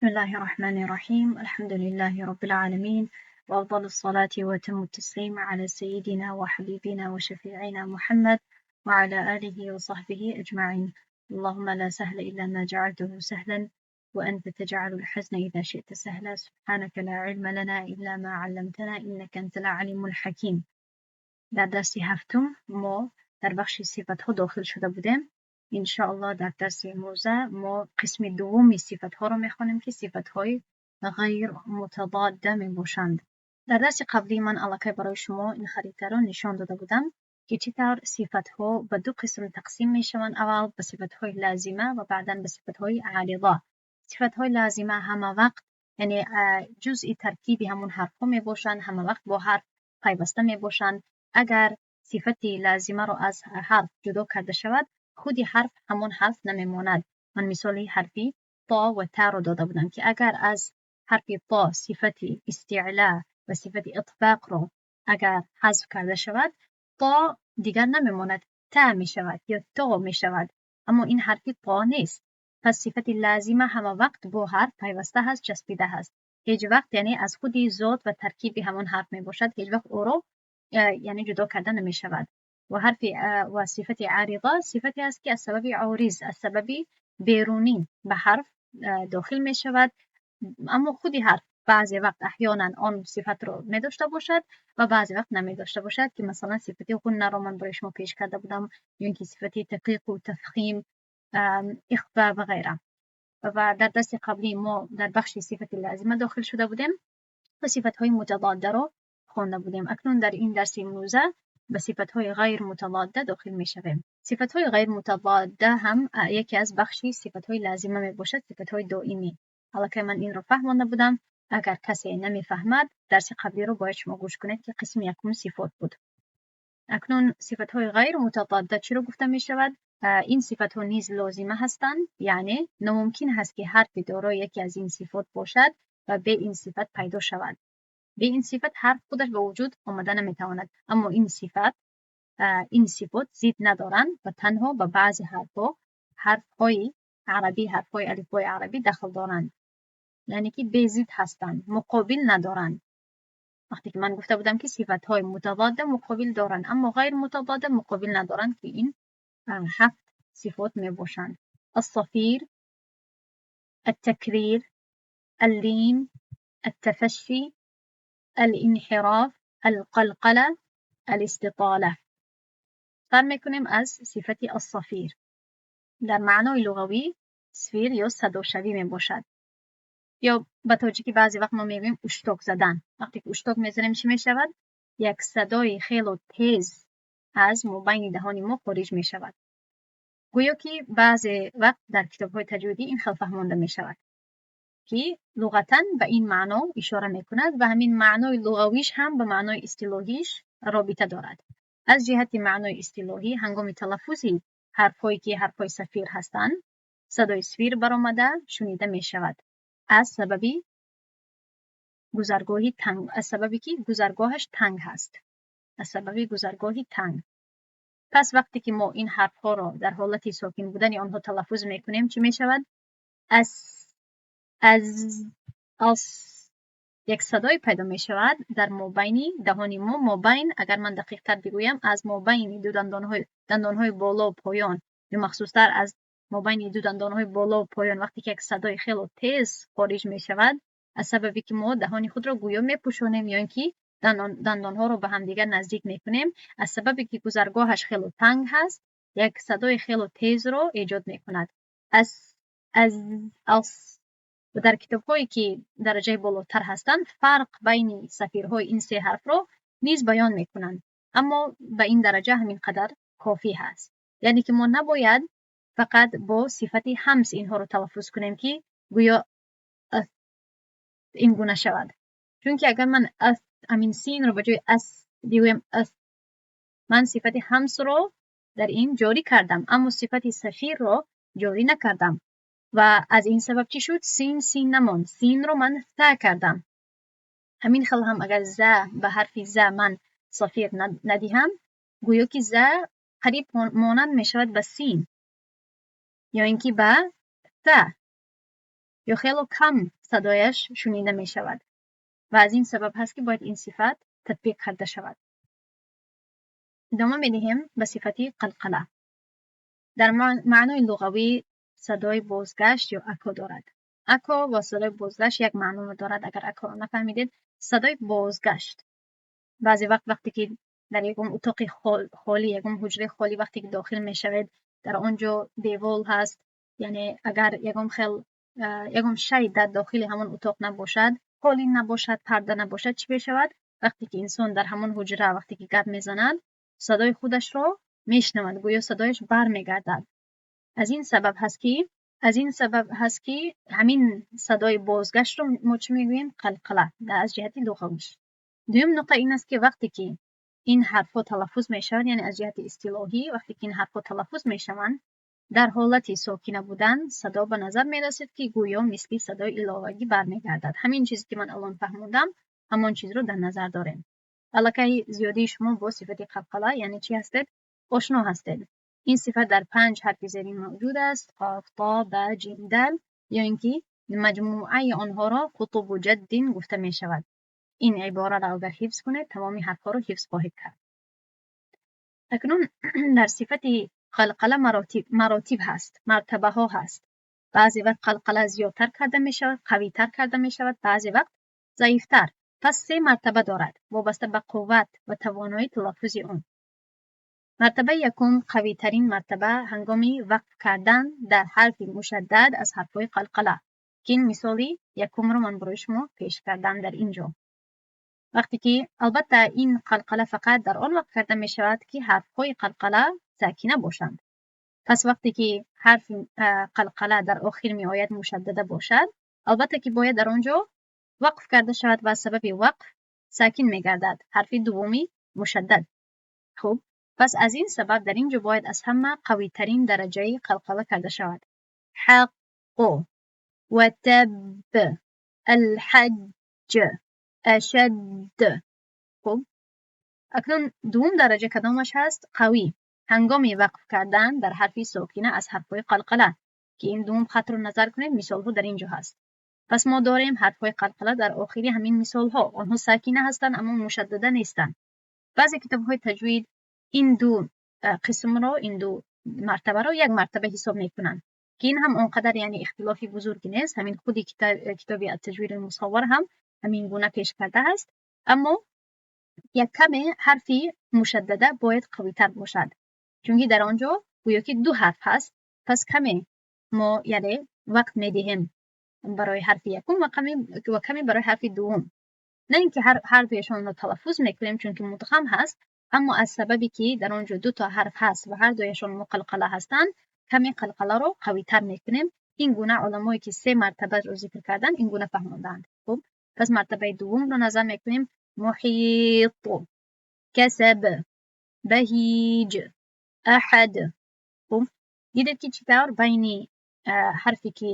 بسم الله الرحمن الرحيم، الحمد لله رب العالمين، وأفضل الصلاة وأتم التسليم على سيدنا وحبيبنا وشفيعنا محمد وعلى آله وصحبه أجمعين. اللهم لا سهل إلا ما جعلته سهلا وأنت تجعل الحزن إذا شئت سهلا. سبحانك لا علم لنا إلا ما علمتنا إنك أنت العليم الحكيم. در درس هفتم ما در بخش صفتها داخل شده بودیم. انشاءالله در درس امروزه ما قسم دوم صفتها رو میخوانیم که صفتهای غیر متضاده می باشند. در درس قبلی من الکی برای شما این خریطه را نشان داده بودم که چطور صفتها به دو قسم تقسیم می شوند: اول به صفتهای لازمه و بعدا به صفتهای عارضه. صفتهای لازمه همه وقت، یعنی جزء ترکیبی همون حرف ها می باشند، همه وقت با حرف پیوسته می باشند. اگر صفت لازمه را از حرف جدا کرده شود، خودی حرف همون حرف نمیماند. من مثال حرفی طا و تا را داده بودم که اگر از حرف طا صفت استعلا و صفت اطباق را اگر حذف کرده شود، طا دیگر نمیماند، تا می شود یا تا می شود، اما این حرف طا نیست. پس صفت لازمه همه وقت با حرف پیوسته هست، چسبیده هست، هیچ وقت، یعنی از خودی ذات و ترکیب همون حرف می باشد، هیچ وقت او را یعنی جدا کرده نمی شود. و حرف و صفت عارضه صفتی است که از سبب عارض، از سبب بیرونی به حرف داخل می شود، اما خودی حرف بعضی وقت احیانا آن صفت رو می داشته باشد و بعضی وقت نمی داشته باشد، که مثلا صفت غنه رو من برای شما پیش کرده بودم یا اینکه صفت ترقیق و تفخیم، اخفا و غیره. و در درس قبلی ما در بخش صفت لازمه داخل شده بودیم و صفت های متضاده رو خوانده بودیم. اکنون در این درس امروزه به صفت های غیر متضاده داخل می شویم. صفت های غیر متضاده هم یکی از بخشی صفت های لازمه می باشد، صفت های دائمی. حالا که من این رو فهمانده بودم، اگر کسی نمیفهمد، درس قبلی رو باید شما گوش کنید که قسم یکم صفات بود. اکنون صفت های غیر متضاده چی رو گفته می شود؟ این صفت ها نیز لازمه هستند، یعنی ناممکن هست که حرف دارای یکی از این صفات باشد و بی این صفت پیدا شود. بی این صفت حرف خودش به وجود آمده نمیتواند، اما این صفات ضد ندارند و تنها به بعضی حرفها، حرفهای عربی، حرفهای الفبای عربی دخل دارند، یعنی که بی ضد هستند، مقابل ندارند. وقتی که من گفته بودم که صفت های متضاده مقابل دارند، اما غیر متضاده مقابل ندارند، که این هفت صفات می باشند: الصفير، التكرير، اللين، التفشي، الانحراف، القلقلة، الاستطالة. سر میکنیم از صفت الصفیر. در معنای لغوی صفیر یا صداشوی می باشد، یا به تاجیکی بعضی وقت ما میگوییم اشتاک زدن. وقتی که اشتاک میزنیم چی میشود؟ یک صدای خیلی تیز از مابین دهان ما خارج می شود. گویا که بعضی وقت در کتاب های تجویدی این خیلی فهمانده می شود که لغتا به این معنا اشاره می کند و همین معنای لغویش هم به معنای اصطلاحیش رابطه دارد. از جهت معنای اصطلاحی، هنگام تلفظ حرفهایی که حرفهای صفیر هستند، صدای صفیر برآمده شنیده می شود از سبب گذرگاهی تنگ، از سببی که گذرگاهش تنگ هست، از سبب گذرگاهی تنگ. پس وقتی که ما این حرف ها را در حالت ساکن بودن آنها تلفظ میکنیم چی می شود؟ از، از، از، یک صدای پیدا می شود در مابین دهان ما. مابین، اگر من دقیق تر بگویم، از مابین دو دندانهای بالا و پایان، یا مخصوصتر از مابین دو دندانهای بالا و پایان، وقتی که یک صدای خیلی تیز خارج می شود، از سببی که ما دهان خود را گویا میپوشونیم یا اینکه دندانها رو به همدیگر نزدیک میکنیم، از سببی که گذرگاهش خیلی تنگ هست، یک صدای خیلی تیز رو ایجاد میکند: از، از، از. و در کتاب هایی که درجه بالاتر هستند، فرق بین صفیرهای این سه حرف رو نیز بیان میکنند، اما به این درجه همین قدر کافی هست. یعنی که ما نباید فقط با صفت همس اینها رو تلفظ کنیم که گویا این گونه شود، چون که اگر من از همین سین رو به جای اس بگویم اس، من صفت همس رو در این جاری کردم، اما صفت صفیر رو جاری نکردم و از این سبب چی شد؟ سین سین نماند، سین رو من ث کردم. همین خل هم اگر ز به حرف ز من صفیر ندهم، گویا که ز قریب مانند می شود به سین یا اینکه به ث. Ё хело кам садояш шунида мешавад ва аз ин сабаб ҳаст, ки бояд ин сифат татбиқ карда шавад. Идома медиҳем ба сифати қалқала. Дар маънои луғавӣ садои бозгашт ё эко дорад. Эко ва садои бозгашт як маъноро дорад. Агар экоро нафаҳмидед, садои бозгашт. Баъзе вақт, вақте ки дар ягон утоқи холӣ, ягон ҳуҷраи холӣ вақте ки дохил мешавед, дар он ҷо девол ҳаст, яъне агар ягон хел ягон шай дар дохили ҳамон утоқ набошад, қолин набошад, парда набошад, чӣ мешавад? Вақте ки инсон дар ҳамон ҳуҷра вақте ки гап мезанад, садои худашро мешунавад, гӯё садояш бармегардад. Аз ин сабаб ҳаст, ки ҳамин садои бозгаштро мо чӣ мегӯем? Қалқала аз ҷиҳати луғавиш. Дуюм нуқта ин аст, ки вақте ки ин ҳарфҳо талаффуз мешаванд, яъне аз ҷиҳати истилоҳӣ, вақте ки ин ҳарфҳо талаффуз мешаванд, дар ҳолати сокина будан садо ба назар мерасад, ки гӯё мисли садои иловагӣ бармегардад. Ҳамин чизе, ки ман алон фаҳмондам, ҳамон чизро дар назар дорем. Аллакай зиёдии шумо бо сифати қалқала, яъне чӣ ҳастед, ошно ҳастед. Ин сифат дар панҷ ҳарфи зерин мавҷуд аст: қоф, то, ба, ҷим, дал, ё ин ки маҷмӯаи онҳоро қутбу ҷаддин гуфта мешавад. Ин ибораро агар ҳифз кунед, тамоми ҳарфҳоро ҳифз хоҳед кард. Акнун дар сифати қалқала маротиб ҳаст, мартабаҳо ҳаст. Баъзе вақт қалқала зиёдтар карда мешавад, қавитар карда мешавад, баъзе вақт заифтар. Пас се мартаба дорад, вобаста ба қувват ва тавоноии талаффузи он. Мартабаи якум, қавитарин мартаба, ҳангоми вақф кардан дар ҳарфи мушаддад аз ҳарфҳои қалқала, ки ин мисоли якумро ман барои шумо пеш кардам дар ин ҷо. Вақте ки, албатта, ин қалқала фақат дар он вақт карда мешавад, ки ҳарфҳои қалқала сакина бошанд. Пас вақте ки ҳарфи қалқала дар охир меояд, мушаддада бошад, албатта ки бояд дар он ҷо вақф карда шавад ва аз сабаби вақф сакин мегардад ҳарфи дуввуми мушаддад. Хуб, пас аз ин сабаб дар ин ҷо бояд аз ҳама қавитарин дараҷаи қалқала карда шавад. Ҳаққу, ватаб, алҳаҷҷ, ашадд. Хуб, акнун дуввум дараҷа кадомаш ҳаст? Қавӣ ҳангоми вақф кардан дар ҳарфи сокина аз ҳарфҳои қалқала, ки ин дуввум хатро назар кунед, мисолҳо дар ин ҷо ҳаст. Пас мо дорем ҳарфҳои қалқала дар охири ҳамин мисолҳо. Онҳо сакина ҳастанд, аммо мушаддада нестанд. Баъзе китобҳои таҷвид ин ду қисмро, ин ду мартабаро як мартаба ҳисоб мекунанд, ки ин ҳам он қадар, яъне, ихтилофи бузурге нест. Ҳамин худи китоби Аттаҷвиди мусаввар ҳам ҳамин гуна пеш кардааст. Аммо як каме ҳарфи мушаддада бояд қавитар бошад, чунки дар он ҷо гӯё ки ду ҳарф ҳаст. Пас каме мо, яъне, вақт медиҳем барои ҳарфи якум ва каме барои ҳарфи дуввум. На ин ки ҳар дуяшонро талаффуз мекунем, чунки мудғам ҳаст, аммо аз сабабе ки дар он ҷо ду то ҳарф ҳаст ва ҳар дуяшон муқалқала ҳастанд, каме қалқаларо қавитар мекунем. Ин гуна уламое, ки се мартабаро зикр карданд, ин гуна фаҳмондаанд. Хуб, пас мартабаи дуввумро назар мекунем: муҳит, касаб, баҳиҷ, аҳад. Хуб, дидед, ки чӣ тавр байни ҳарфе ки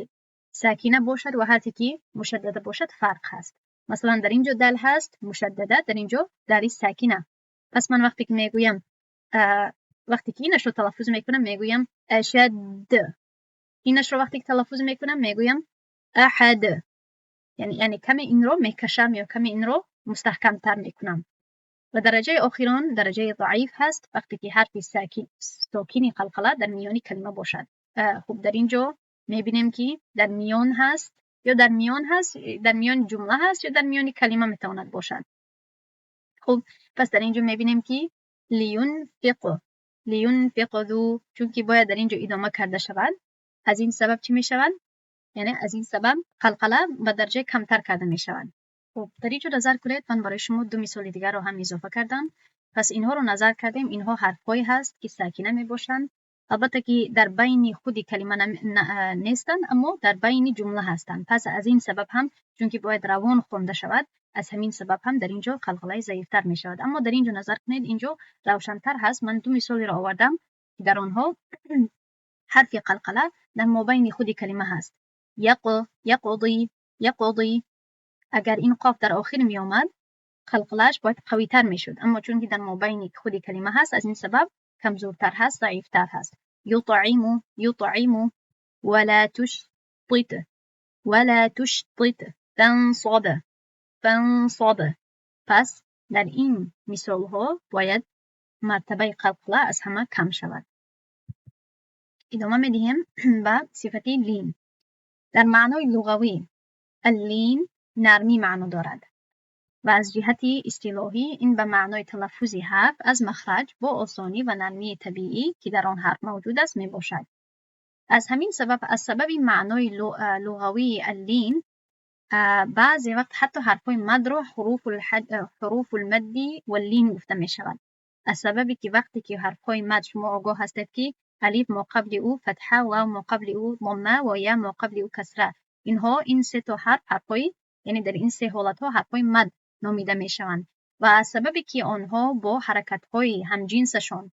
сакина бошад ва ҳарфе ки мушаддада бошад фарқ ҳаст. Масалан, дар ин ҷо дал ҳаст мушаддада, дар ин ҷо дали сакина. Пас ман вақте ки мегӯям, вақте ки инашро талаффуз мекунам, мегӯям ашадд. Инашро вақте ки талаффуз мекунам, мегӯям аҳад. Яъне каме инро мекашам ё каме инро мустаҳкамтар мекунам. Ва дараҷаи охирон дараҷаи заиф ҳаст, вақте ки ҳарфи сокини қалқала дар миёни калима бошад. Хуб, дар ин ҷо мебинем, ки дар миён ҳаст ё дар миён ҳаст, дар миёни ҷумла ҳаст ё дар миёни калима метавонад бошад. Хуб, пас дар ин ҷо мебинем, ки лиюнфиқ, лиюнфиқ зу, чунки бояд дар ин ҷо идома карда шавад, аз ин сабаб чӣ мешавад? Яъне аз ин сабаб қалқала ба дараҷаи камтар карда мешавад. Хуб, дар ин ҷо назар кунед, ман барои шумо ду мисоли дигарро ҳам изофа кардам. Пас инҳоро назар кардем, инҳо ҳарфҳое ҳаст, ки сакина мебошанд. Албатта ки дар байни худи калима нестанд, аммо дар байни ҷумла ҳастанд. Пас аз ин сабаб ҳам, чунки бояд равон хонда шавад, аз ҳамин сабаб ҳам дар ин ҷо қалқалаи заифтар мешавад. Аммо дар ин ҷо назар кунед, ин ҷо равшантар ҳаст. Ман ду мисолеро овардам, ки дар онҳо ҳарфи қалқала дар мобайни худи калима ҳаст: яқ, яқди, яқди. Агар ин қоф дар охир меомад, қалқалааш бояд қавитар мешуд, аммо чунки дар мобайни худи калима ҳаст, аз ин сабаб камзӯртар ҳаст, заифтар ҳаст: ютъиму, ютъиму, вала туштит. ولا تشطط فانصب فانصب. Пас дар ин мисолҳо бояд мартабаи қалқала аз ҳама кам шавад. Идома медиҳем ба сифати лин. Дар маънои луғавӣ اللین нармӣ маъно дорад ва аз ҷиҳати истилоҳӣ ин ба маънои талаффузи ҳарф аз махраҷ бо осонӣ ва нармии табиӣ, ки дар он ҳарф мавҷуд аст, мебошад. Аз ҳамин сабаб, аз сабаби маънои луғавии اللین, баъзе вақт ҳатто ҳарфҳои мадро حروف المد واللین гуфта мешавад. Аз сабабе ки вақте ки ҳарфҳои мад, шумо огоҳ ҳастед, ки алиф моқабли ӯ фатҳа, вав моқабли ӯ домма ва я моқабли ӯ касра, инҳо, ин сето ҳарф ҳарфҳои, яъне дар ин се ҳолатҳо ҳарфҳои мад номида мешаванд ва аз сабабе ки онҳо бо ҳаракатҳои ҳамҷинсашон,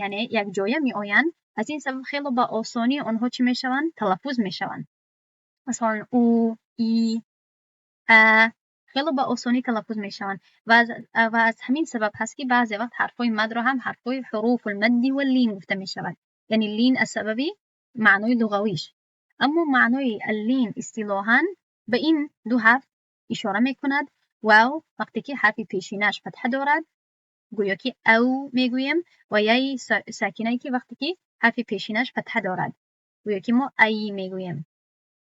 яъне якҷоя меоянд, аз ин сабаб хело ба осонӣ онҳо чӣ мешаванд? Талаффуз мешаванд. Масалан, у, и, а хело ба осонӣ талаффуз мешаванд ва аз ҳамин сабаб ҳаст, ки баъзе вақт ҳарфҳои мадро ҳам ҳарфҳои حروف المد واللین гуфта мешавад, яъне лин аз сабаби маънои луғавиш. Аммо маънои اللین истилоҳан ба ин ду ҳарф ишора мекунад: вав, вақте ки ҳарфи пешинаш фатҳа дорад, гӯё ки ав мегӯем, ва яи сакинае, ки вақте ки ҳарфи пешинаш фатҳа дорад, гӯё ки мо ай мегӯем.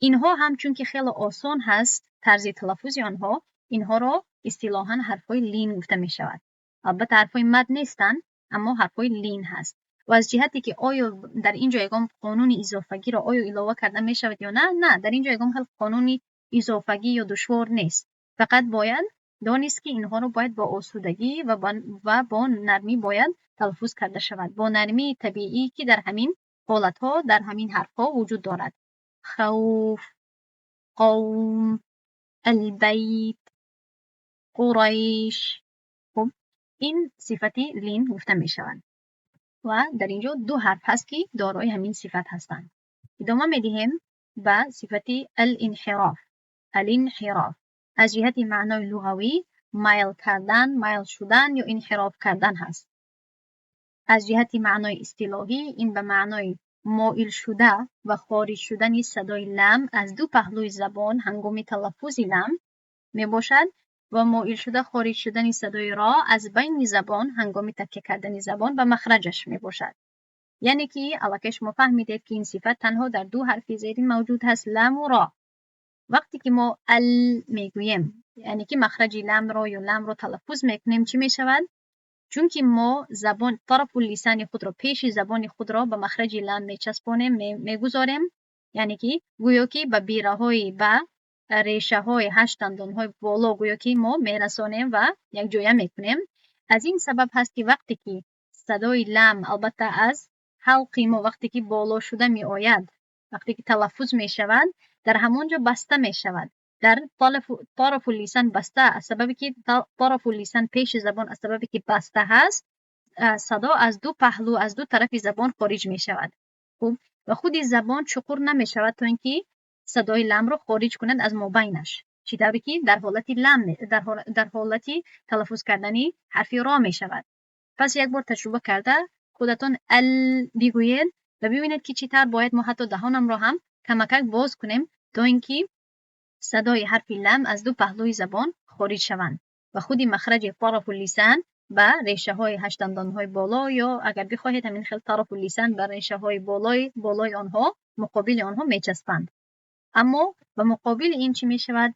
Инҳо ҳам чунки хеле осон ҳаст тарзи талаффузи онҳо, инҳоро истилоҳан ҳарфҳои лин гуфта мешавад. Албатта, ҳарфҳои мад нестанд, аммо ҳарфҳои лин ҳаст. Ва аз ҷиҳате ки оё дар ин ҷо ягон қонуни изофагиро оё илова карда мешавад ё на, на, дар ин ҷо ягон хел қонуни изофагӣ ё душвор нест. Фақат бояд донист, ки инҳоро бояд бо осудагӣ ва бо нармӣ бояд талаффуз карда шавад, бо нармии табиӣ, ки дар ҳамин ҳолатҳо, дар ҳамин ҳарфҳо вуҷуд дорад: خوف، قوم، البيت، قریش. Хуб, ин сифати лин гуфта мешавад ва дар ин ҷо ду ҳарф ҳаст, ки дорои ҳамин сифат ҳастанд. Идома медиҳем ба сифати الانحراف. الانحراف аз ҷиҳати маънои луғавӣ майл кардан, майл шудан ё инҳироф кардан ҳаст. Аз ҷиҳати маънои истилоҳӣ ин ба маънои моил шуда ва хориҷ шудани садои лам аз ду паҳлӯи забон ҳангоми талаффузи лам мебошад ва моил шуда хориҷ шудани садои ро аз байни забон ҳангоми такя кардани забон ба махраҷаш мебошад. Яъне ки аллакай шумо фаҳмидед, ки ин сифат танҳо дар ду ҳарфи зерин мавҷуд ҳаст: ламу ро. Вақте ки мо ал мегӯем, яъне ки махраҷи ламро ё ламро талаффуз мекунем, чӣ мешавад? Чунки мо забон, طرف اللسان худро, пеши забони худро ба махраҷи лам мечаспонем, мегузорем, яъне ки гӯё ки ба бираҳои, ба решаҳои ҳашт дандонҳои боло гӯё ки мо мерасонем ва якҷоя мекунем. Аз ин сабаб ҳаст, ки вақте ки садои лам, албатта, аз ҳалқи мо вақте ки боло шуда меояд, вақте ки талаффуз мешавад, дар ҳамон ҷо баста мешавад, дар طرف اللسان баста. Аз сабабе ки طرف اللسان, пеши забон, аз сабабе ки баста ҳаст, садо аз ду паҳлӯ, аз ду тарафи забон хориҷ мешавад. Хуб, ва худи забон чуқур намешавад, то ин ки садои ламро хориҷ кунад аз мобайнаш, чӣ тавре ки дар ҳолати лам, дар ҳолати талаффуз кардани ҳарфи ро мешавад. Пас як бор таҷриба карда худатон ал бигӯед ва бибинед, ки чӣ тавр бояд мо ҳатто даҳонамро ҳам камакак боз кунем, то ин ки садои ҳарфи лам аз ду паҳлӯи забон хориҷ шаванд ва худи махраҷи طرف اللسان ба решаҳои ҳаштдандонҳои боло ё агар бихоҳед, ҳамин хел طرف اللسان ба решаҳои болои онҳо, муқобили онҳо мечаспанд. Аммо ба муқобили ин чӣ мешавад?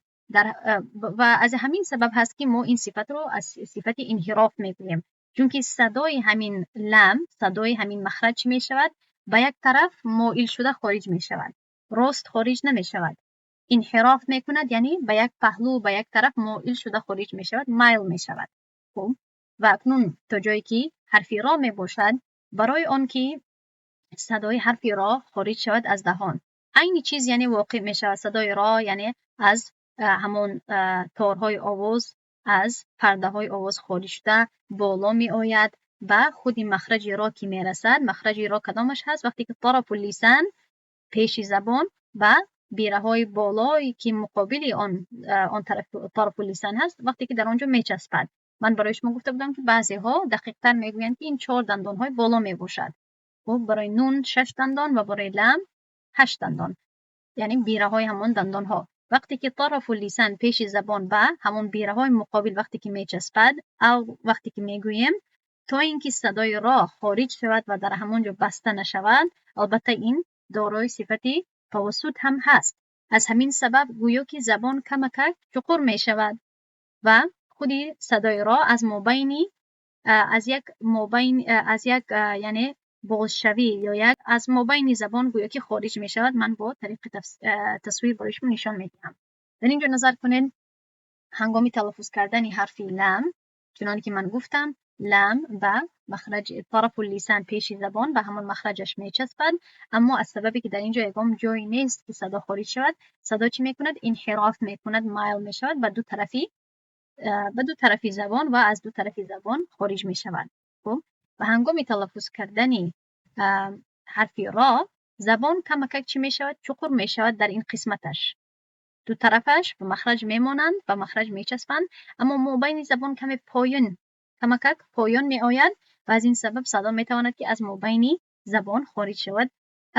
Ва аз ҳамин сабаб ҳаст, ки мо ин сифатро аз сифати инҳироф мегӯем, чунки садои ҳамин лам, садои ҳамин махраҷ чӣ мешавад? Ба як тараф моил шуда хориҷ мешавад, рост хориҷ намешавад, инҳироф мекунад, яъне ба як паҳлӯ, ба як тараф моил шуда хориҷ мешавад, майл мешавад. Хуб, ва акнун то ҷое ки ҳарфи ро мебошад, барои он ки садои ҳарфи ро хориҷ шавад аз даҳон, айни чиз, яъне воқеъ мешавад. Садои ро, яъне аз ҳамон торҳои овоз, аз пардаҳои овоз хориҷ шуда боло меояд, ба худи махраҷи ро ки мерасад. Махраҷи ро кадомаш ҳаст? Вақте ки طرف اللسان, пеши забон, ба бираҳои болое ки муқобили он тараф طرف اللسان ҳаст, вақте ки дар он ҷо мечаспад. Ман барои шумо гуфта будам, ки баъзеҳо дақиқтар мегӯянд, ки ин чор дандонҳои боло мебошад. Хуб, барои нун шаш дандон ва барои лам ҳашт дандон. Яъне бираҳои ҳамон дандонҳо. Вақте ки طرف اللسان пеши забон ба ҳамон бираҳои муқобил вақте ки мечаспад, ав вақте ки мегӯем, то ин ки садои ро хориҷ шавад ва дар ҳамон ҷо баста нашавад, албатта ин дорои сифати тавассут ҳам ҳаст. Аз ҳамин сабаб гӯё ки забон камакак чуқур мешавад ва худи садои ро аз мобайни аз як мобайн аз як яъне бозшавӣ ё як аз мобайни забон гӯё ки хориҷ мешавад. Ман бо тариқи тасвир барои шумо нишон медиҳам. Дар ин ҷо назар кунед, ҳангоми талаффуз кардани ҳарфи лам, чуноне ки ман гуфтам, лам ба махраҷ طرف اللسان пеши забон ба ҳамон махраҷаш мечаспад, аммо аз сабабе ки дар ин ҷо ягон ҷое нест ки садо хориҷ шавад, садо чӣ мекунад? Инҳироф мекунад, майл мешавад ба ду тарафи забон ва аз ду тарафи забон хориҷ мешавад. Хуб, ва ҳангоми талаффуз кардани ҳарфи ро забон камакак чӣ мешавад? Чуқур мешавад дар ин қисматаш. Ду тарафаш ба махраҷ мемонанд, ба махраҷ мечаспанд, аммо мобайни забон каме поён, камакак поён меояд ва аз ин сабаб садо метавонад ки аз мобайни забон хориҷ шавад.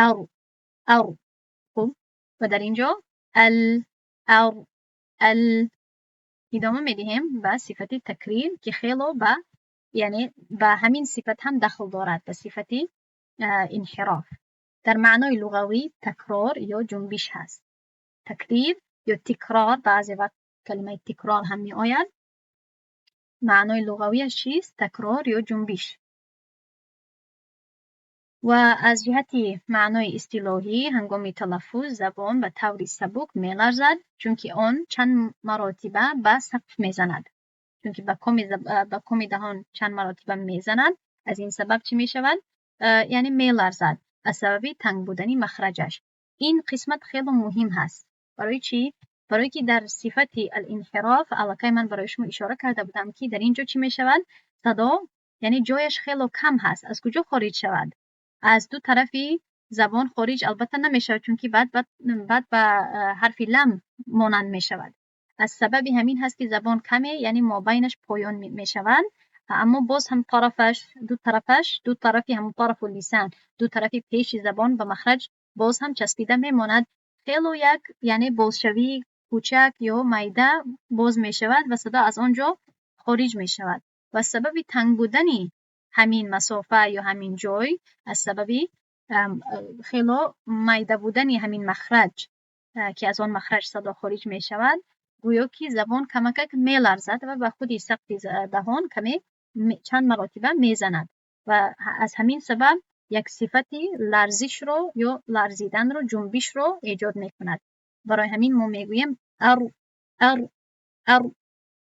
Ар, ар. Хуб, ва дар ин ҷо ал, ар, ал. Идома медиҳем ба сифати такрир, ки хело ба яъне ба ҳамин сифат ҳам дахл дорад, ба сифати инҳироф. Дар маънои луғавӣ такрор ё ҷунбиш ҳаст. Такрир ё тикрор, баъзе вақт калимаи тикрор ҳам меояд. Маънои луғавиаш чист? Такрор ё ҷунбиш. Ва аз ҷиҳати маънои истилоҳӣ, ҳангоми талаффуз забон ба таври сабук меларзад, чунки он чанд маротиба ба сақф мезанад. Чунки ба коми даҳон чанд маротиба мезанад, аз ин сабаб чӣ мешавад? Яъне меларзад аз сабаби танг будани махраҷаш. Ин қисмат хело муҳим ҳаст. Барои чӣ? Барое ки дар сифати алинҳироф аллакай ман барои шумо ишора карда будам, ки дар ин ҷо чӣ мешавад? Садо яъне ҷояш хело кам ҳаст. Аз куҷо хориҷ шавад? Аз ду тарафи забон хориҷ албатта намешавад, чунки баъд ба ҳарфи лам монанд мешавад. Аз сабаби ҳамин ҳаст, ки забон каме, яъне мобайнаш поён мешавад, аммо боз ҳам тарафаш, ду тарафаш, ду тарафи ҳамон طرف اللسان, ду тарафи пеши забон ба махраҷ боз ҳам часпида мемонад. Хело як яъне бозшавии кӯчак ё майда боз мешавад ва садо аз он ҷо хориҷ мешавад. Ва сабаби танг будани ҳамин масофа ё ҳамин ҷой, аз сабаби хело майда будани ҳамин махраҷ, ки аз он махраҷ садо хориҷ мешавад, гӯё ки забон камакак меларзад ва ба худи сақфи даҳон каме чанд маротиба мезанад ва аз ҳамин сабаб як сифати ларзишро ё ларзиданро, ҷунбишро эҷод мекунад. Барои ҳамин мо мегӯем ар, ар, ар.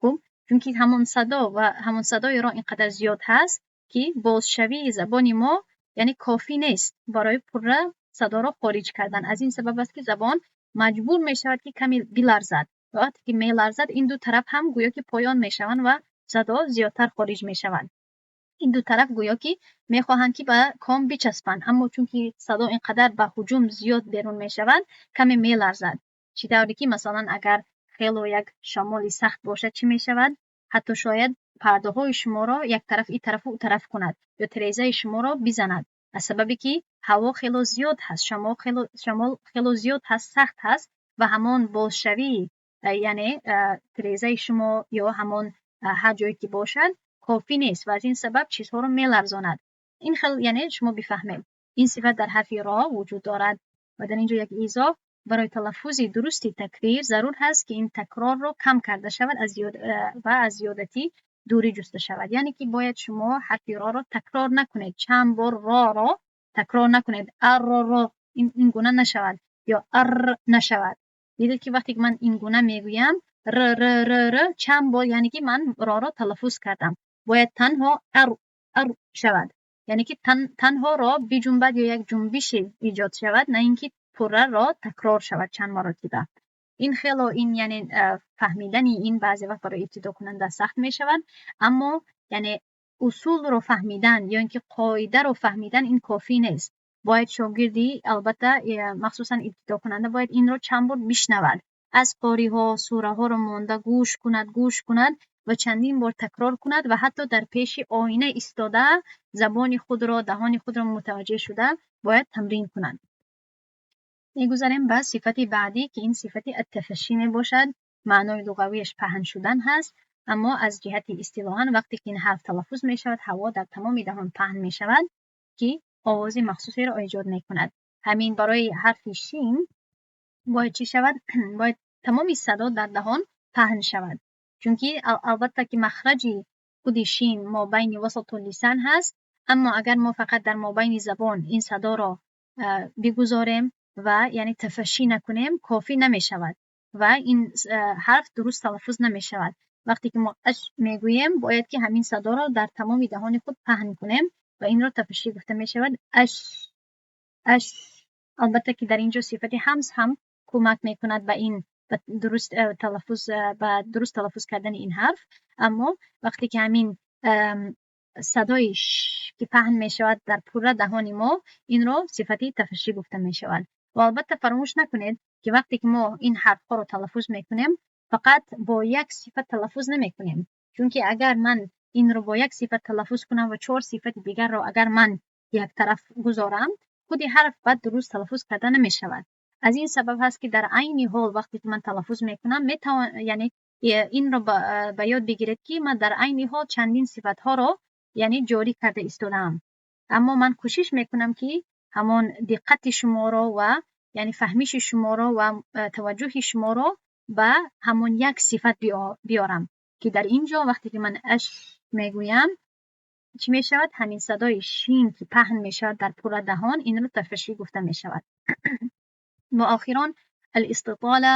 Хуб, чунки ҳамон садо ва ҳамон садои ро ин қадар зиёд ҳаст, ки бозшавии забони мо яъне кофӣ нест барои пурра садоро хориҷ кардан. Аз ин сабаб аст, ки забон маҷбур мешавад, ки каме биларзад, ва вақте ки меларзад, ин ду тараф ҳам гӯё ки поён мешаванд ва садо зиёдтар хориҷ мешавад. Ин ду тараф гӯё ки мехоҳанд, ки ба ком бичаспанд, аммо чунки садо ин қадар ба ҳуҷум зиёд берун мешавад, каме меларзад. Чӣ тавре ки масалан агар хело як шамоли сахт бошад, чӣ мешавад? Ҳатто шояд пардаҳои шуморо як тараф, ин тарафу ӯ тараф кунад ё тирезаи шуморо бизанад, аз сабабе ки ҳаво хело зиёд ҳаст, шамол хело зиёд ҳаст, сахт ҳаст ва ҳамон бозшавии яъне тирезаи шумо ё ҳамон ҳар ҷое ки бошад кофӣ нест ва аз ин сабаб чизҳоро меларзонад. Ин хел яъне шумо бифаҳмед, ин сифат дар ҳарфи ро вуҷуд дорад. Ва дар ин ҷо як изоф: барои талаффузи дурусти такрир зарур ҳаст, ки ин такрорро кам карда шавад ва аз зиёдатӣ дурӣ ҷуста шавад. Яъне ки бояд шумо ҳарфи роро такрор накунед, чанд бор роро такрор накунед. Арро, ро, ин гуна нашавад ё ар нашавад. Дидед, ки вақте ки ман ин гуна мегӯям, р, р, р, р, чанд бор яъне ки ман роро талаффуз кардам. Бояд танҳо ар, ар шавад, яъне ки танҳо ро биҷунбад ё як ҷунбише эҷод шавад, на ин ки пурра ро такрор шавад чанд маротиба. Ин хело ин яъне фаҳмидани ин баъзе вақт барои ибтидокунанда сахт мешавад, аммо яъне усулро фаҳмидан ё ин ки қоидаро фаҳмидан ин кофӣ нест. Бояд шогирдӣ албатта, махсусан ибтидокунанда, бояд инро чанд бор бишнавад аз қориҳо, сураҳоро монда гӯш кунад, гӯш кунад ва чандин бор такрор кунад ва ҳатто дар пеши оина истода, забони худро, даҳони худро мутаваҷҷеҳ шуда бояд тамрин кунад. Мегузарем ба сифати баъдӣ, ки ин сифати التفشي мебошад. Маънои луғавиаш паҳн шудан ҳаст, аммо аз ҷиҳати истилоҳан, вақте ки ин ҳарф талаффуз мешавад, ҳаво дар тамоми даҳон паҳн мешавад, ки овози махсусеро эҷод мекунад. Ҳамин барои ҳарфи шин бояд чӣ шавад? Бояд тамоми садо дар даҳон паҳн шавад, чунки албатта ки махраҷи худи шин мобайни وسط اللسان ҳаст. Аммо агар мо фақат дар мобайни забон ин садоро бигузорем ва яъне تفشي накунем, кофӣ намешавад ва ин ҳарф дуруст талаффуз намешавад. Вақте ки мо аш мегӯем, бояд ки ҳамин садоро дар тамоми даҳони худ паҳн кунем ва инро تفشي гуфта мешавад. Аш, аш. Албатта ки дар ин ҷо сифати ҳамс ҳам кӯмак мекунад ба ин дуруст талаффуз, ба дуруст талаффуз кардани ин ҳарф. Аммо вақте ки ҳамин садои ш ки паҳн мешавад дар пурра даҳони мо, инро сифати تفشي гуфта мешавад. Ва албатта фаромӯш накунед, ки вақте ки мо ин ҳарфҳоро талаффуз мекунем, фақат бо як сифат талаффуз намекунем, чунки агар ман инро бо як сифат талаффуз кунам ва чор сифати дигарро агар ман яктараф гузорам, худи ҳарф баъд дуруст талаффуз карда намешавад. Аз ин сабаб ҳаст, ки дар айни ҳол вақте ки ман талаффуз мекунам, метавон, яъне инро ба ёд бигиред, ки ман дар айни ҳол чандин сифатҳоро яъне ҷорӣ карда истодаам, аммо ман кӯшиш мекунам, ки ҳамон диққати шуморо ва яъне фаҳмиши шуморо ва таваҷҷӯҳи шуморо ба ҳамон як сифат биёрам, ки дар ин ҷо вақте ки ман аш мегӯям, чӣ мешавад? Ҳамин садои шин, ки паҳн мешавад дар пурра даҳон, инро تفشي гуфта мешавад. Ва охирон الاستطالة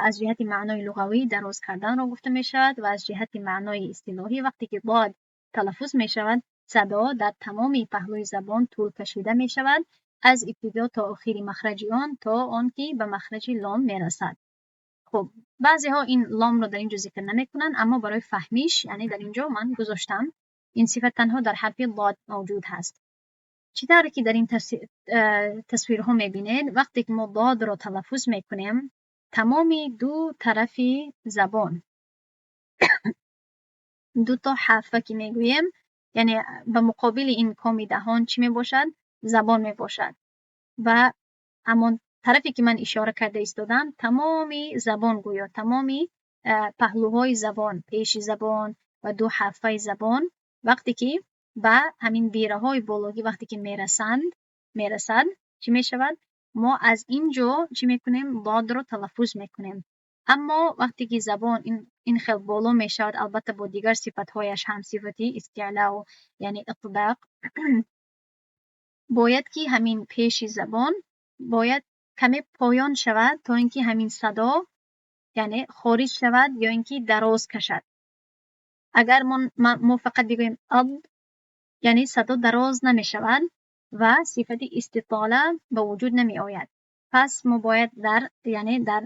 аз ҷиҳати маънои луғавӣ дароз карданро гуфта мешавад ва аз ҷиҳати маънои истилоҳӣ, вақте ки ضاد талаффуз мешавад, садо дар тамоми паҳлӯи забон тӯл кашида мешавад, аз ибтидо то охири махраҷи он, то он ки ба махраҷи лом мерасад. Хуб, баъзеҳо ин ломро дар ин ҷо зикр намекунанд, аммо барои фаҳмиш яъне дар ин ҷо ман гузоштам. Ин сифат танҳо дар ҳарфи ضاد мавҷуд ҳаст. Чӣ тавре ки дар ин тасвирҳо мебинед, вақте ки мо ضاد ро талаффуз мекунем, тамоми ду тарафи забон, дуто حافة ки мегӯем, яъне ба муқобили ин коми даҳон чӣ мебошад? Забон мебошад. Ва ҳамон тарафе ки ман ишора карда истодам, тамоми забон, гӯё тамоми паҳлӯҳои забон, пеши забон ва ду حافة и забон, вақте ки ба ҳамин бираҳои бологӣ вақте ки мерасанд, мерасад, чӣ мешавад? Мо аз ин ҷо чӣ мекунем? ضاد ро талаффуз мекунем. Аммо вақте ки забон ин хел боло мешавад, албатта бо дигар сифатҳояш ҳам, сифати استعلاء, яъне إطباق, бояд ки ҳамин пеши забон бояд каме поён шавад, то ин ки ҳамин садо яъне хориҷ шавад ё ин ки дароз кашад. Агар мо фақат бигӯем ад, яъне садо дароз намешавад ва сифати استطالة ба вуҷуд намеояд. Пас мо бояд дар яъне дар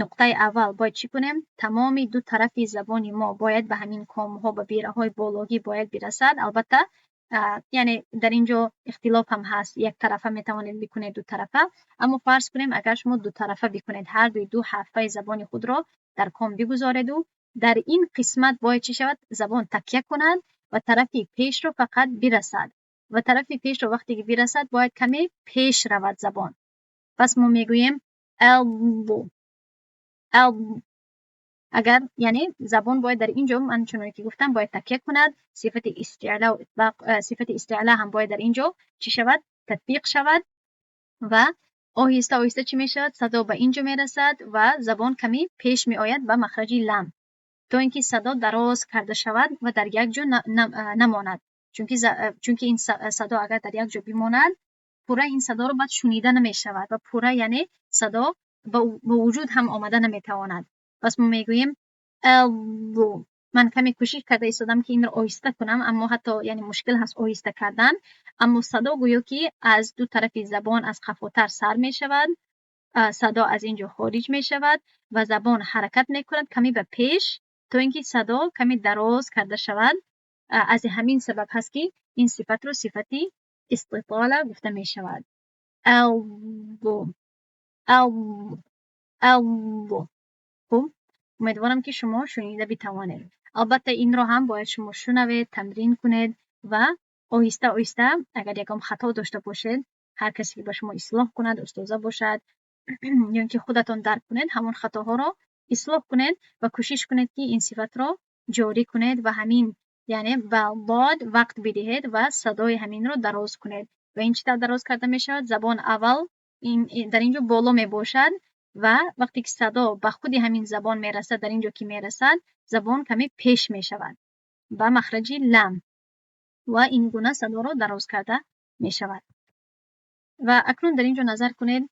нуқтаи аввал бояд чӣ кунем? Тамоми ду тарафи забони мо бояд ба ҳамин комҳо, ба бираҳои бологӣ бояд бирасад. Албатта, яъне дар ин ҷо ихтилоф ҳам ҳаст: яктарафа метавонед бикунед, дутарафа. Аммо фарз кунем, агар шумо дутарафа бикунед, ҳар дуи ду حافة и забони худро дар ком бигузореду, дар ин қисмат бояд чӣ шавад? Забон такя кунад ва тарафи пешро фақат бирасад. Ва тарафи пешро вақте ки бирасад, бояд каме пеш равад забон. Пас мо мегӯем ад. Агар яъне забон бояд дар ин ҷо, ман чуноне ки гуфтам, бояд такя кунад. Сифати استعلاء, сифати استعلاء ҳам бояд дар ин ҷо чӣ шавад? Татбиқ шавад. Ва оҳиста оҳиста чӣ мешавад? Садо ба ин ҷо мерасад ва забон каме пеш меояд ба махраҷи лам, то ин ки садо дароз карда шавад ва дар як ҷо намонад, чунки ин садо агар дар як ҷо бимонад, пурра ин садоро баъд шунида намешавад ва пурра яъне садо ба вуҷуд ҳам омада наметавонад. Пас мо мегӯем. Ман каме кӯшиш карда истодам, ки инро оҳиста кунам, аммо ҳатто яъне мушкил ҳаст оҳиста кардан. Аммо садо гӯё ки аз ду тарафи забон аз қафотар сар мешавад, садо аз ин ҷо хориҷ мешавад ва забон ҳаракат мекунад каме ба пеш, то ин ки садо каме дароз карда шавад. Аз ҳамин сабаб ҳаст, ки ин сифатро сифати استطالة гуфта мешавад. Ав, ав. Хуб, умедворам, ки шумо шунида битавонед. Албатта, инро ҳам бояд шумо шунавед, тамрин кунед ва оҳиста оҳиста агар ягон хато дошта бошед. Ҳар касе ки ба шумо ислоҳ кунад, устоза бошад ё ин ки худатон дарк кунед, ҳамон хатоҳоро ислоҳ кунед ва кӯшиш кунед, ки ин сифатро ҷорӣ кунед ва ҳамин, яъне ба дод вақт бидиҳед ва садои ҳаминро дароз кунед. Ва ин чӣ тавр дароз карда мешавад? Забон аввал ин дар ин ҷо боло мебошад ва вақте ки садо ба худи ҳамин забон мерасад, дар ин ҷо ки мерасад, забон каме пеш мешавад ба махраҷи лам ва ин гуна садоро дароз карда мешавад. Ва акнун дар ин ҷо назар кунед,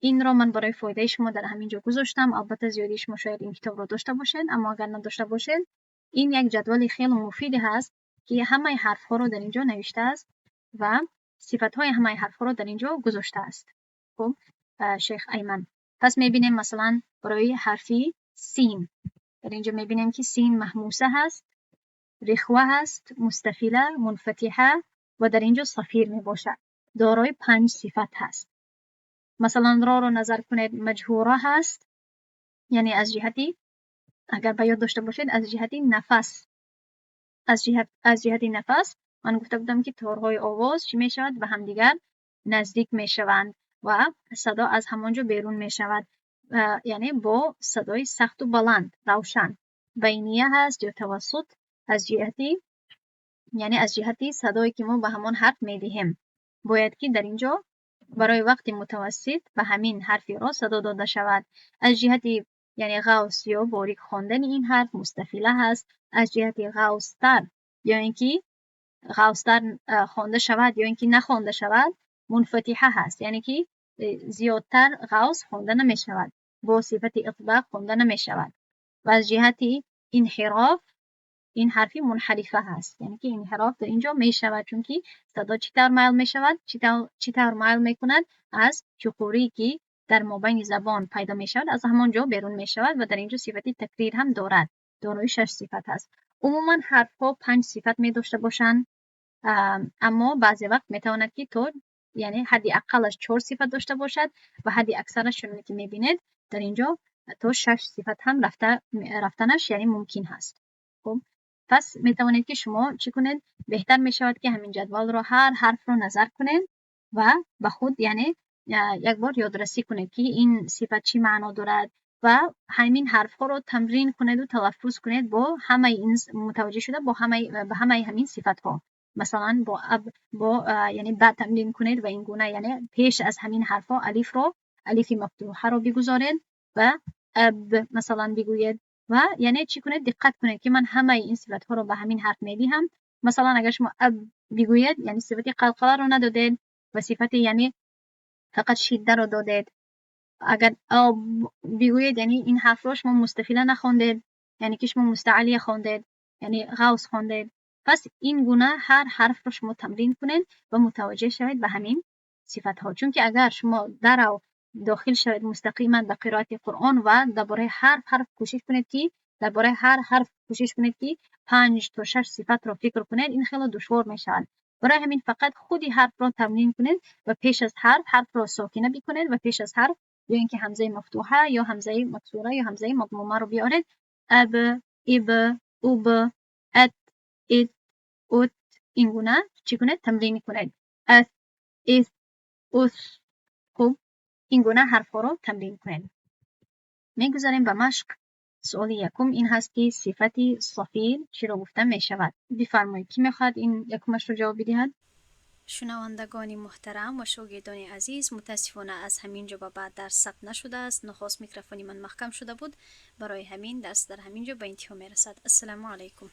инро ман барои фоидаи шумо дар ҳамин ҷо гузоштам. Албатта, зиёдии шумо шояд ин китобро дошта бошед, аммо агар надошта бошед, ин як ҷадвали хеле муфиде ҳаст, ки ҳамаи ҳарфҳоро дар ин ҷо навиштааст ва сифатҳои ҳамаи ҳарфҳоро дар ин ҷо гузоштааст. Хуб, Шейх Айман. Пас мебинем, масалан, барои ҳарфи син дар ин ҷо мебинем, ки син маҳмуса ҳаст, рихва ҳаст, мустафила, мунфатиҳа ва дар ин ҷо сафир мебошад. Дорои панҷ сифат ҳаст. Масалан, роро назар кунед, маҷҳура ҳаст, яъне аз ҷиҳати, агар ба ёд дошта бошед, аз ҷиҳати нафас, аз ҷиҳати нафас ман гуфта будам, ки торҳои овоз чӣ мешавад? Ба ҳамдигар наздик мешаванд ва садо аз ҳамон ҷо берун мешавад, яъне бо садои сахту баланд, равшан. Байния ҳаст ё тавассут, аз ҷиҳати, яъне аз ҷиҳати садое ки мо ба ҳамон ҳарф медиҳем, бояд ки дар ин ҷо барои вақти мутавассит ба ҳамин ҳарфи ро садо дода шавад. Аз ҷиҳати, яъне ғавс ё борик хондани ин ҳарф мустафила ҳаст. Аз ҷиҳати ғавстар ё ин ки ғавстар хонда шавад ё ин ки нахонда шавад, мунфатиҳа ҳаст, яъне ки зиёдтар ғавс хонда намешавад, бо сифати итбоқ хонда намешавад. Ва аз ҷиҳати инҳироф ин ҳарфи мунҳарифа ҳаст, яъне ки инҳироф дар ин ҷо мешавад, чунки садо чӣ тавр майл мешавад, чӣ тавр майл мекунад? Аз чуқурӣ, ки дар мобайни забон пайдо мешавад, аз ҳамон ҷо берун мешавад. Ва дар ин ҷо сифати такрир ҳам дорад, дорои шаш сифат ҳаст. Умуман ҳарфҳо панҷ сифат медошта бошанд, аммо баъзе вақт метавонад, ки то, яъне ҳадди аққалаш чор сифат дошта бошад ва ҳадди аксараш, чуноне ки мебинед, дар ин ҷо то шаш сифат ҳам рафтанаш, яъне мумкин ҳаст. Хуб, пас метавонед, ки шумо чӣ кунед? Беҳтар мешавад, ки ҳамин ҷадвалро, ҳар ҳарфро назар кунед ва ба худ, яъне як бор ёдрасӣ кунед, ки ин сифат чӣ маъно дорад, ва ҳамин ҳарфҳоро тамрин кунеду талаффуз кунед бо ҳамаи ин, мутаваҷҷеҳ шуда бо ҳамаи, ба ҳамаи ҳамин сифатҳо. Масалан, бо аб, бо, яъне ба тамрин кунед ва ин гуна, яъне пеш аз ҳамин ҳарфҳо алифро, алифи мафтуҳаро бигузоред ва аб, масалан, бигӯед ва яъне чӣ кунед? Диққат кунед, ки ман ҳамаи ин сифатҳоро ба ҳамин ҳарф медиҳам. Масалан, агар шумо аб бигӯед, яъне сифати қалқаларо надодед ва сифати, яъне фақат шиддаро додед. Агар об бигӯед, яъне ин ҳарфро шумо мустафила нахондед, яъне ки шумо мустаълия хондед, яъне ғавс хондед. Пас ин гуна ҳар ҳарфро шумо тамрин кунед ва мутаваҷҷеҳ шавед ба ҳамин сифатҳо, чунки агар шумо дарав дохил шавед мустақиман ба қироати Қуръон ва дар бораи ҳар ҳарф кӯшиш кунед ки дар бораи ҳар ҳарф кӯшиш кунед, ки панҷ то шаш сифатро фикр кунед, ин хеле душвор мешавад. Барои ҳамин фақат худи ҳарфро тамрин кунед ва пеш аз ҳарф ҳарфро сокина бикунед ва пеш аз ҳарф ё ин ки ҳамзаи мафтуҳа ё ҳамзаи максура ё ҳамзаи мадмумаро биёред: аб, иб, уб, ат, ит, ут. Ин гуна чӣ кунед? Тамрин кунед: ас, ис, ус. Хуб, ин гуна ҳарфҳоро тамрин кунед. Мегузарем ба машқ. Суоли якум ин ҳаст, ки сифати сафир чиро гуфта мешавад? Бифармоед, кӣ мехоҳад ин якумашро ҷавоб бидиҳад? Шунавандагони муҳтарам ва шогирдони азиз, мутаассифона, аз ҳамин ҷо ба баъд дарс сабт нашудааст. Нохост микрофони ман маҳкам шуда буд. Барои ҳамин дарс дар ҳамин ҷо ба интиҳо мерасад. Ассалому алайкум.